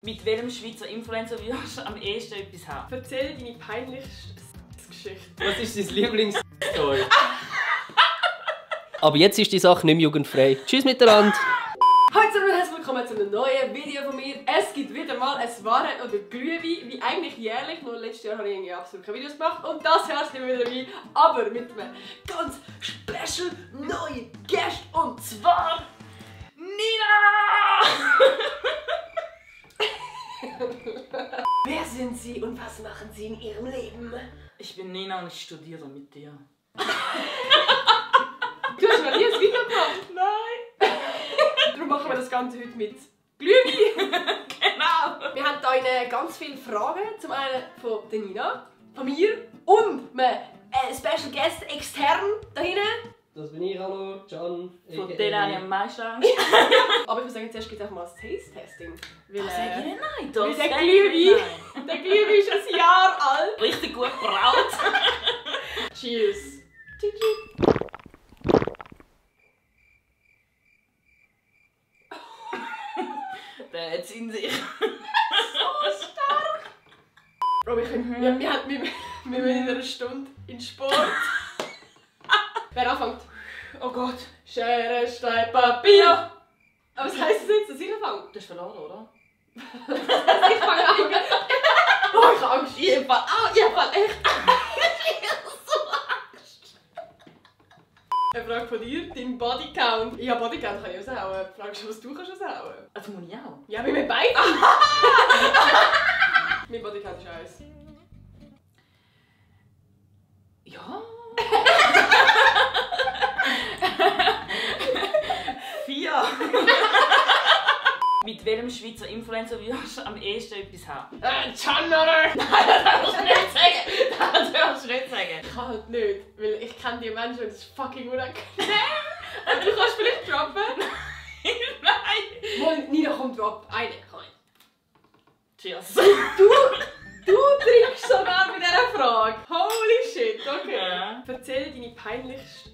Mit welchem Schweizer Influencer würdest du am ehesten etwas haben? Erzähl deine peinlichste Geschichte. Was ist dein Lieblingsstory? Aber jetzt ist die Sache nicht mehr jugendfrei. Tschüss miteinander! Hallo zusammen und herzlich willkommen zu einem neuen Video von mir. Es gibt wieder mal ein Wahrheit oder Glühwein, wie eigentlich jährlich. Nur letztes Jahr habe ich irgendwie absolut keine Videos gemacht und das Jahr sind wir wieder dabei, aber mit einem ganz special neuen Gast und zwar Nina! Wer sind Sie und was machen Sie in Ihrem Leben? Ich bin Nina und ich studiere mit dir. Du hast noch nie ein Video gemacht? Nein! Darum machen wir das Ganze heute mit Glühwein. Genau! Wir haben hier ganz viele Fragen. Zum einen von der Nina, von mir und einem Special Guest extern da hinten. Das bin ich, hallo, Can. Von denen habe ich am meisten Angst. Aber ich muss sagen, zuerst gibt es auch mal ein Taste-Testing. Weil, Sag ich nicht nein, weil das der sag ich nicht Glühwein, nein. der Glühwein ist ein Jahr alt. Richtig gut braut. Cheers. Der hat es in sich. So stark. Bro, wir müssen in einer Stunde in Sport. Wer anfängt? Oh Gott. Schere, Stein, Papier. Aber was heisst das jetzt, dass ich anfange? Du hast verloren, oder? Ich fange an. Oh, ich habe Angst. Ich habe echt. Eine Frage von dir, dein Bodycount. Ja, Bodycount kann ich raushauen. Die Frage ist, was du kannst raushauen. Also muss ich auch. Ja, wie wir beide. Mein Bodycount ist 1. Ja. 4. Mit welchem Schweizer Influencer würdest du am ehesten etwas haben? Can, oder? Nein, das darfst du nicht sagen! Das darfst du nicht sagen! Ich kann halt nicht, weil ich kenne die Menschen und es ist fucking unangenehm. Und du kannst vielleicht droppen. Nein! Mal, Nina, komm, drop. Eine, komm. Cheers! Du trinkst sogar bei dieser Frage. Holy shit, okay. Ja. Erzähl deine peinlichste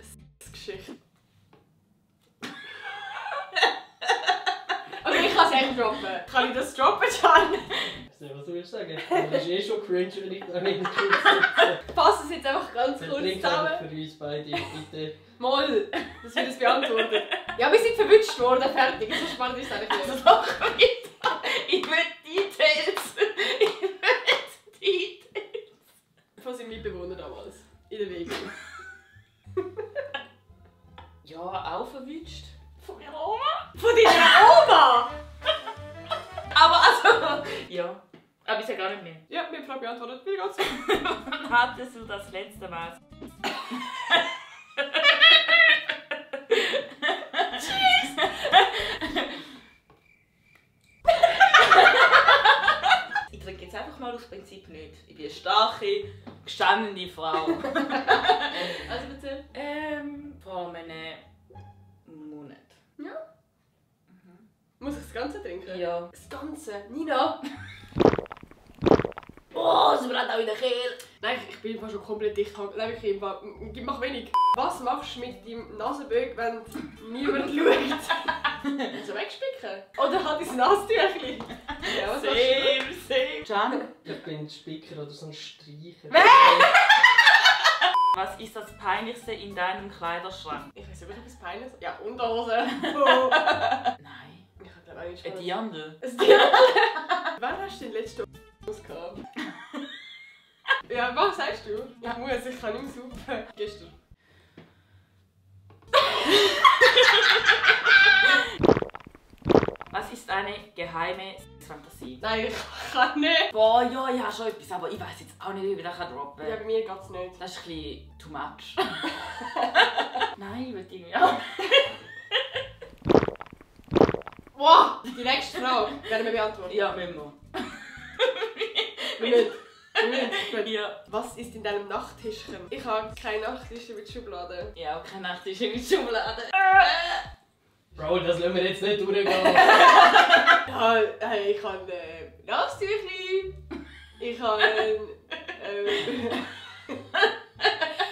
Geschichte. Okay, ich kann es echt droppen. Kann ich das droppen, Can? Was soll ich sagen? Das ist eh schon cringe, wenn ich da nicht sitze. Fass es jetzt einfach ganz kurz Trink einfach zusammen. für uns beide, bitte. Mal, das wird es beantwortet. Ja, wir sind verwünscht worden, fertig. So spannend ist es eigentlich Also nicht. mach weiter! Ich will Details! Ich will Details! Von seinem Mitbewohner damals. In der Wege. Ja, auch verwünscht. Von meiner Oma? Von deiner Oma? Aber also... Ja. Aber ich sag gar nicht mehr. Ja, mir die Frage beantwortet. Wie geht's? Wann hattest du das letzte Mal? Ich trinke jetzt einfach mal aus Prinzip nicht. Ich bin eine starke, gestandene Frau. Also bitte. Vor einem Monat. Ja. Muss ich das Ganze trinken? Ja. Das Ganze? Nina? Oh, es brennt auch in der Kehle. Nein, ich bin einfach schon komplett dicht. Nein, wirklich, mach wenig. Was machst du mit deinem Nasenböck, wenn niemand schaut? So wegspicken? Oder hat dein Nasentüchli? Ja, was machst du? Same. Can, Ich bin ein Spicker oder so ein Streicher. was ist das Peinlichste in deinem Kleiderschrank? Ich weiß nicht, etwas Peinliches. Ja, Unterhose. Oh. Nein. Ich hab glaube auch nicht Die andere? Wann hast du den letzten gehabt? Ja, was sagst du? Ich muss, ich kann nicht mehr saufen. Gestern. Was ist eine geheime Fantasie? Nein, ich kann nicht. Boah, ja, ich habe schon etwas, aber ich weiß jetzt auch nicht, wie ich das droppen kann. Ja, bei mir geht's nicht. Das ist ein bisschen too much. Nein, ich will irgendwie auch. Wow! Die nächste Frage werden wir beantworten. Ja, müssen wir. Wir müssen. Ja. Was ist in deinem Nachttischchen? Ich habe kein Nachttischchen mit Schubladen. Ja, auch keine Nacht ist in die Schublade. Bro, das lassen wir jetzt nicht durchgehen. Ja, hey, ich habe Nasentüchli. Ich habe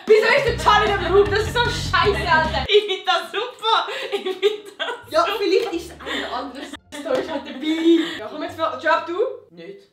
Wieso ist der Charlie in dem Raum? Das ist so scheiße, Alter. Ich finde das super! Ich finde das Ja, vielleicht ist es ein anderes Da ist halt dabei. Ja, komm jetzt, Job, du? Nicht.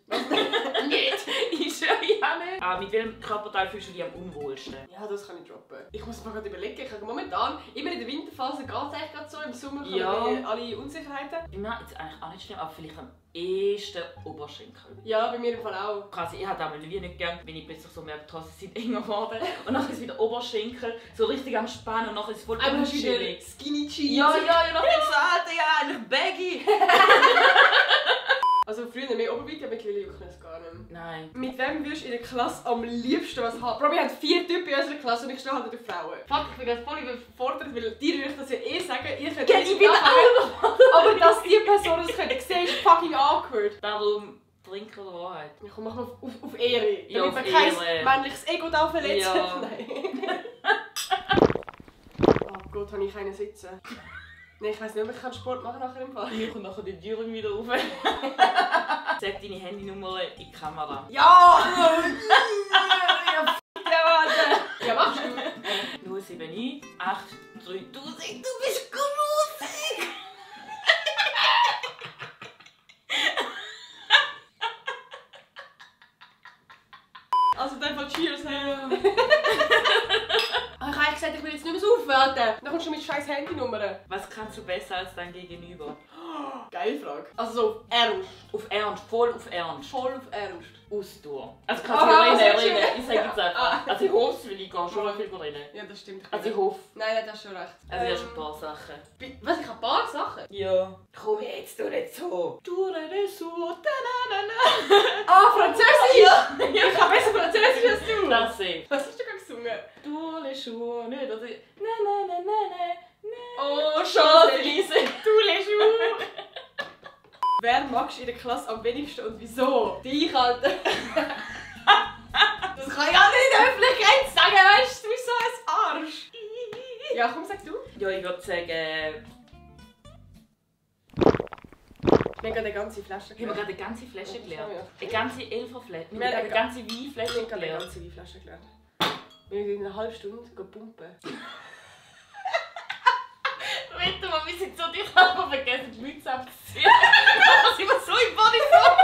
Nicht? Ich schwöre, ja nicht. Ah, mit welchem Körperteil fühlst du dich am unwohlsten? Ja, das kann ich droppen. Ich muss mir gerade überlegen, ich habe momentan, immer in der Winterphase geht es eigentlich gerade so, im Sommer kommen alle Unsicherheiten. Bei mir ist es eigentlich auch nicht schlimm, aber vielleicht am ehesten Oberschenkel. Ja, bei mir im Fall auch. Also ich habe damals wie nicht gern, wenn ich plötzlich so merke, die Hosen sind enger geworden. Und dann ist es wieder Oberschenkel, so richtig am Spannen und dann ist es voll Einmal wieder unschillig. Skinny Jeans. Ja, dann denke ich so, Alter, ja, eigentlich baggy. Also früher mehr Oberweite, aber mittlerweile juckt es gar nicht mehr. Nein. Mit wem würdest du in der Klasse am liebsten was haben? Bro, wir haben 4 Typen in unserer Klasse und ich stehe halt an den Frauen. Fuck, ich bin gerade voll überfordert, weil dir würde ich das ja eh sagen. Ihr könnt Ich bin auch. aber dass die Person das können, sehen, ist fucking awkward. Darum trinken oder Wahrheit. Ja, komm, mach mal auf Ehre. Ja, damit auf man kein Ehre. männliches Ego da verletzt. Ja. Nein. Oh Gott, habe ich keinen sitzen. Nein, ich weiss nicht, ob ich Sport machen nachher im Fall. Mir kommt nachher die Türen wieder rauf. Sag deine Handynummer in die Kamera. Ja! Ja, warte! Ja, machst du? 079 83000. Du bist grusig! Also dann Fall Cheers, hey. Ich habe gesagt, ich will jetzt nicht mehr so aufwerten. Dann kommst du mit scheiß Handynummern. Was kannst du besser als dein Gegenüber? Geile Frage. Also so auf Ernst. Auf Ernst, voll auf Ernst. Voll auf Ernst. Austausch. Also kannst Aha, du was reden. sagst du? Ich sage jetzt einfach. Also ich hoffe es, weil ich gehe schon viel reden. Ja, das stimmt. Also ich hoffe. Nein, das hast schon recht. Also ich habe schon ein paar Sachen. Was, ich habe ein paar Sachen? Ja. Komm jetzt, du nicht so. Du nicht so. Da. Ah, Französisch! Ja. Ich kann besser Französisch als du. Das sehe Was hast du gerade gesungen? Du les Schuhe, nicht, oder? Ne. Oh, Champs-Élysées. Du les Jours. Wer magst du in der Klasse am wenigsten und wieso? Dich, Alter. Das kann ich auch nicht in der Öffentlichkeit sagen, weißt du? Du bist so ein Arsch. Ja, komm, sag du. Ja, ich würde sagen, Wir haben gerade eine ganze Flasche haben wir gerade eine ganze Flasche gelernt. Ja. Eine ganze Elferflasche. Wir Wir haben haben eine ganze Weinflasche Ich habe gerade eine gelernt. ganze Flasche gelernt. Wir gehen in einer halben Stunde pumpen. Warte mal, wir sind so, ich habe vergessen, die Mütze abzuziehen. Da sind wir so im Bodyform.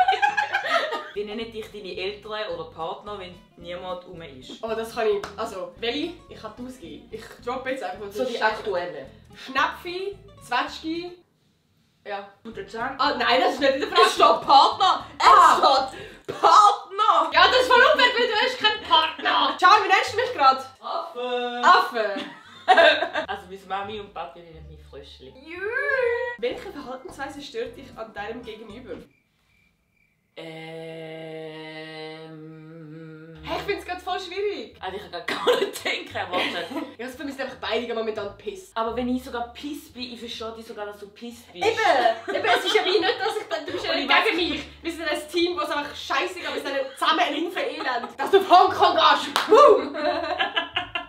Wie nennen dich deine Eltern oder Partner, wenn niemand rum ist? Aber das kann ich. Also, welche? Ich kann die ausgeben. Ich droppe jetzt einfach So die aktuellen. Schnäpfi, Zwetschgi. Ja. Und der Can? Ah, nein, das ist nicht in der Frage. Es steht Partner! Ah. Es steht Partner! Ja, das ist voll unfair, weil du hast keinen Partner. Ciao, wie nennst du mich gerade? Affe! Affe. Also meine Mami und Papi nennen mich Fröschli. Welche Verhaltensweise stört dich an deinem Gegenüber? Hey, ich finde es gerade voll schwierig. Also ich kann gar nicht denken, warte. Ja, also für mich sind einfach beide momentan pisst. Aber wenn ich sogar piss bin, ich verstehe dich sogar, dass du piss bist. Eben, es ist ja wie nicht, dass ich dann, du bist ja Und nicht ich gegen mich. Wir sind ein Team, das einfach scheiße ist, aber wir sind zusammen ein Haufen Elend. Dass du auf Hongkong gehst. Boom!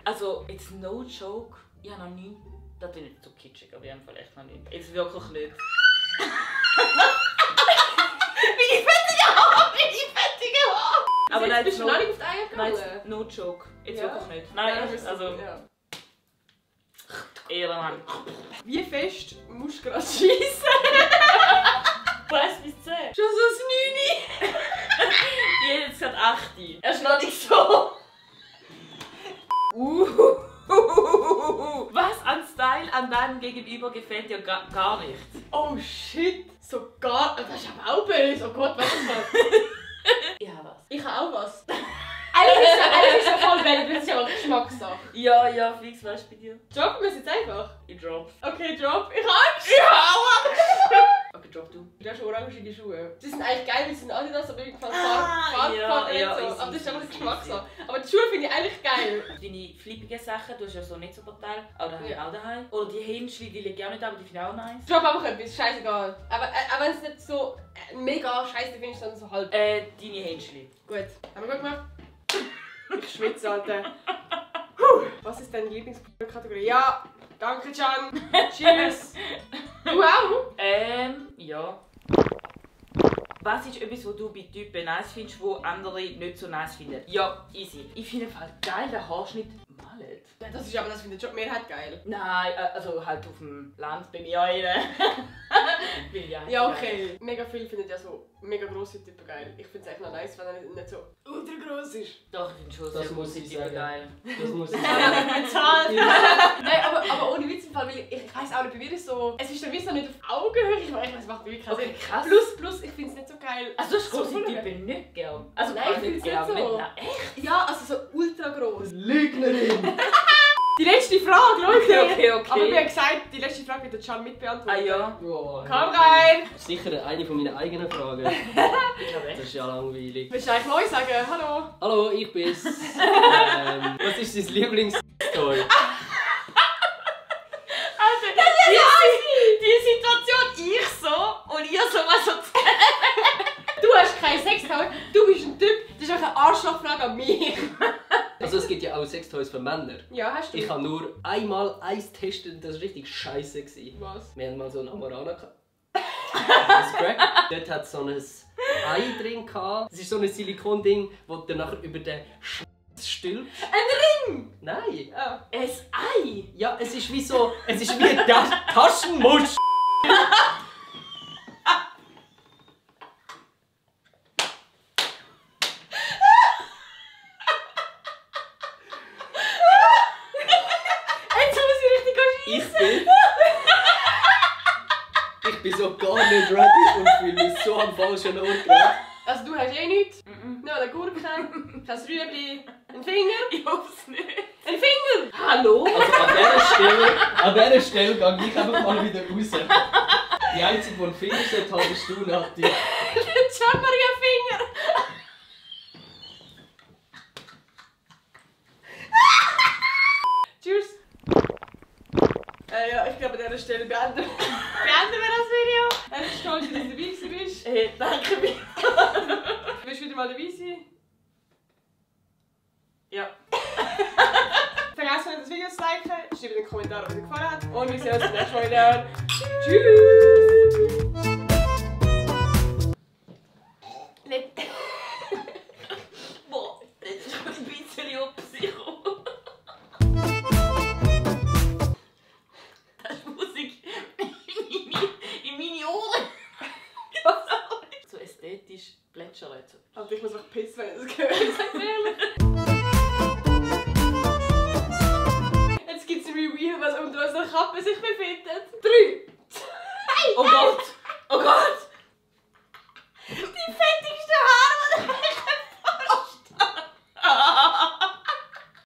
Also, jetzt no joke, ich habe noch nie... Das bin nicht so kitschig, aber ich habe echt noch nicht. Jetzt wirklich nicht. Wie die fettige Haare! Wie die fettige Haare! Aber jetzt nein, bist du no- noch nicht auf die Eier Nein, gegangen? jetzt no joke. Jetzt Ja? wirklich nicht. Nein, Ja, echt, also ja. Ehrenmann. Wie fest musst du gerade schiessen? Was bis 10? Schon so ein 9. Die hat jetzt gerade 8. Er ist noch nicht so. Was an Style an deinem Gegenüber gefällt dir gar nicht? Oh shit! Sogar. Das ist aber auch böse. Oh Gott, was ist das? Ich habe was. Ich habe auch was. Eigentlich ist ja voll belly, das ist ja auch Geschmackssache. Ja, fix, weißt du bei dir? Droppen wir es jetzt einfach? Ich drop. Okay, drop. Ich hab's! Okay, drop du. Du hast orangene Schuhe. Die sind eigentlich geil, die sind Adidas, aber irgendwie Farben ja, nicht so. easy, Aber das ist einfach easy, Geschmackssache. Aber die Schuhe finde ich eigentlich geil. Deine flippigen Sachen, du hast ja so nicht so Teil, aber da habe ich Ja. auch daheim. Oder die Händchen, die liegen auch nicht, aber die finde ich auch nice. Drop einfach etwas, scheißegal. Aber wenn es nicht so mega scheiße findest, dann so halb. Deine Händchen. Gut, haben wir gut gemacht? Ich schwitze, Alter. Was ist deine Lieblingskategorie? Ja, danke, Can. Cheers. Du auch? Ja. Was ist etwas, was du bei Typen nice findest, wo andere nicht so nice finden? Ja, easy. Ich finde es halt geil, der Haarschnitt Mallet. nicht. Ja, das findet schon die Mehrheit geil. Nein, also halt auf dem Land bin ich ja rein. Bin ja. Ja, okay. Mega viele finden ja so mega grosse Typen geil. Ich finde es echt noch nice, wenn er nicht so ultra gross ist. Doch, ich finde schon Das sehr muss große ich Typen sagen. geil. Das muss ich sagen. Bezahlt! Nein, aber ohne Witz im Fall, weil ich weiss auch nicht, bei mir ist so... Es ist dann wie so nicht auf Augenhöhe, ich weiß, es macht wirklich keinen Okay, Sinn. krass. Plus, ich finde es nicht so geil. Also du hast So große voll- Typen nicht gern. Also Nein, gar ich nicht find's gern. nicht so. Nein, echt? Ja, also so ultra gross. Lügnerin! Die letzte Frage, Leute! Okay. Aber wir haben gesagt, die letzte Frage wird der Can mitbeantworten. Ah ja. Boah. Komm rein! Sicher eine von meinen eigenen Fragen. Ich glaube Das echt. ist ja langweilig. Willst du eigentlich neu sagen? Hallo? Hallo, ich bin's. Was ist dein Lieblingstoy? Also, die Situation, ich so und ihr so was so. Du hast kein Sextoy, du bist ein Typ, das ist auch eine Arschlochfrage an mich. Also es gibt ja auch Sextoys für Männer. Ja, hast du? Ich habe nur einmal eins getestet und das war richtig scheiße. Was? Wir haben mal so einen Amorana gehabt. Das Crack. Dort hat es so ein Ei drin gehabt. Es ist so ein Silikonding, das du nachher über den stülpst. Ein Ring! Nein! Ah. Ein Ei! Ja, es ist wie so. Es ist wie eine Taschenmusch! Jetzt muss ich richtig schießen! Ich bin so gar nicht ready und fühle mich so am falschen Ort gerade. Also du hast eh nichts. Noch eine Gurke, kein Rüebli, ein Finger. Ich hoffe es nicht. Ein Finger! Hallo? Also an dieser Stelle gehe ich einfach mal wieder raus. Die einzige, die einen Fingerset hat, bist du, Nati. Jetzt haben wir einen Finger! Tschüss! Ja, ich glaube an dieser Stelle beenden wir das Video. Es ist toll, dass du dabei bist. Hey, danke mir. Willst du wieder mal dabei sein? Ja. Vergesst nicht, das Video zu liken, schreibt in den Kommentaren, was euch gefallen hat. Und wir sehen uns beim nächsten Mal wieder. Tschüss! Boah, das ist ein bisschen Psycho. Das ist Musik in meine Ohren. So ästhetisch plätschern. Aber ich muss auch pissen, wenn ich das höre. Sag mir ehrlich. Jetzt gibt es ein Review, was unter unserer Kappe sich befindet.